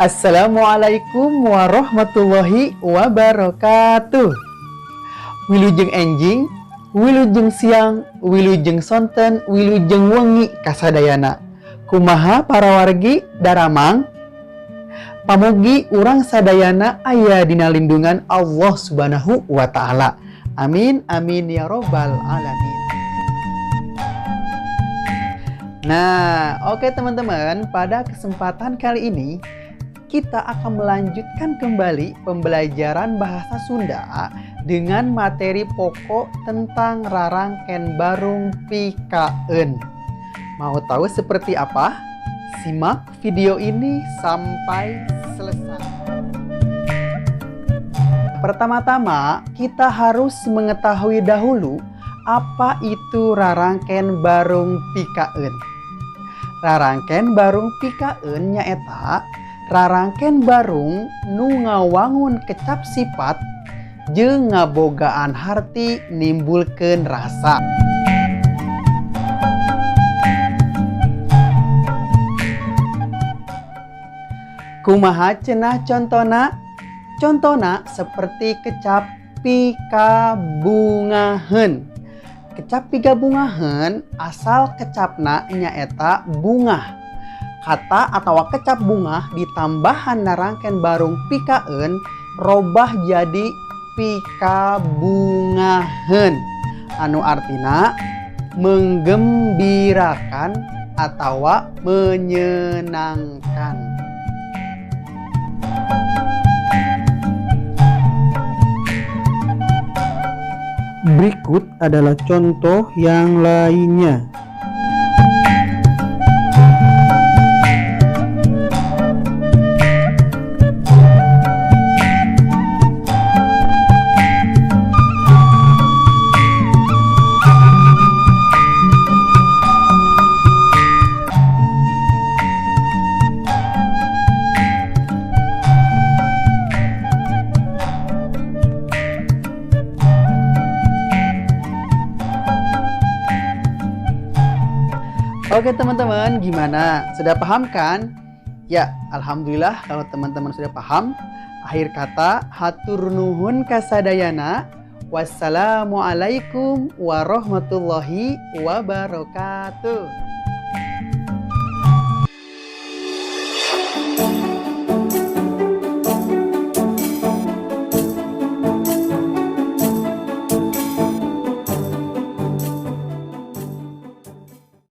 Assalamualaikum warahmatullahi wabarakatuh. Wilujeng enjing, wilujeng siang, wilujeng sonten, wilujeng wengi kasadayana. Kumaha para wargi, daramang? Pamugi urang sadayana aya dina lindungan Allah Subhanahu wa taala. Amin amin ya robbal alamin. Nah, oke teman-teman, pada kesempatan kali ini kita akan melanjutkan kembali pembelajaran bahasa Sunda dengan materi pokok tentang rarangken barung pikaeun. Mau tahu seperti apa? Simak video ini sampai selesai. Pertama-tama, kita harus mengetahui dahulu apa itu rarangken barung pikaeun. Rarangken barung pikaeun nyaeta rarangken barung nu ngawangun kecap sifat jeung ngabogaan harti nimbulkeun rasa. Kumaha cenah contona? Contona seperti kecap pikabungaheun. Kecap pikabungaheun asal kecapna nyaeta bungah. Kata atau kecap bungah ditambahan narangken barung pikaeun robah jadi pikabungaheun anu artina menggembirakan atau menyenangkan. Berikut adalah contoh yang lainnya. Oke teman-teman, gimana? Sudah paham kan? Ya, alhamdulillah kalau teman-teman sudah paham. Akhir kata, hatur nuhun kasadayana. Wassalamualaikum warahmatullahi wabarakatuh.